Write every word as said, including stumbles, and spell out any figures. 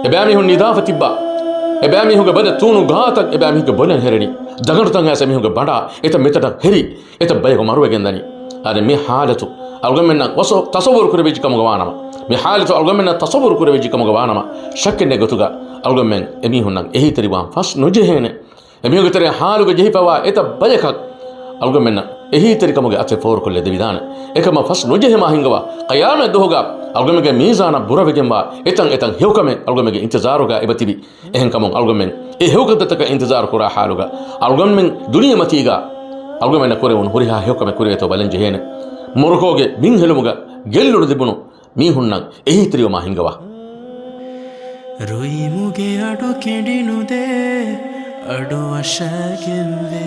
އެބައިމީހުން ނިދާފަ ތިއްބާ. އެބައިމީހުންގެ ބަލަ ތޫނު ގާތަށް އެބައިމީހުންގެ ބޮލަށް ހެރެނީ. ދަގަނޑުތައް ހާސް އެމީހުންގެ ބަނޑާ އެތައް މިތަނަށް ހެރި. އެތައް ބަޔަކު މަރުވެގެން ދަނީ. އަދި މި ހާލަތު އަޅުގަނޑުމެންނަށް ވަސް ތަޞައްވުރު ކުރެވިއްޖެ ކަމުގަ ވާނަމަ، މި ހާލަތު އަޅުގަނޑުމެންނަށް ތަޞައްވުރު ކުރެވިއްޖެ ކަމުގަ ވާނަމަ، ޝައްކެއް ނެތް ގޮތުގަ އަޅުގަނޑުމެން އެމީހުންނަށް އެހީތެރިވާން ފަސް ނުޖެހޭނެ. އެމީހުންގެ ތެރެއަށް ހާލުގަ ޖެހިފަވާ އެތައް ބަޔަކަށް އަޅުގަނޑުމެންނަށް އެހީތެރިކަމުގެ އަތެއް ފޯރުކޮށްލަދެވިދާނެ. އެކަމަށް ފަސް ނުޖެހެމާ ހިންގަވާ ޤިޔާމަތް ދުވަހުގަ އަޅުގަނޑުމެންގެ މީޒާނަށް ބުރަވެގެންވާ އެތައް އެތައް ހެޔޮކަމެއް އަޅުގަނޑުމެންގެ އިންތިޒާރުގަ އެބަތިބި. އެހެންކަމުން އަޅުގަނޑުމެން އެ ހެޔޮކަންތައްތަކަށް އިންތިޒާރު ކުރާ ހާލުގަ އަޅުގަނޑުމެން ދުނިޔެމަތީގަ އަޅުގަނޑުމެންނަށް ކުރެވުނު ހުރިހާ ހެޔޮކަމެއް ކުރެވޭތޯ ބަލަން ޖެހޭނެ. މޮރޮކޯގެ ބިން ހެލުމުގަ ގެއްލުނު ލިބުނު މީހުންނަށް އެހީތެރިވުމާ ހިންގަވާ. ރުއިމުގެ އަޑު ކެނޑިނުދޭ، އަޑު ވަށަގެންވޭ.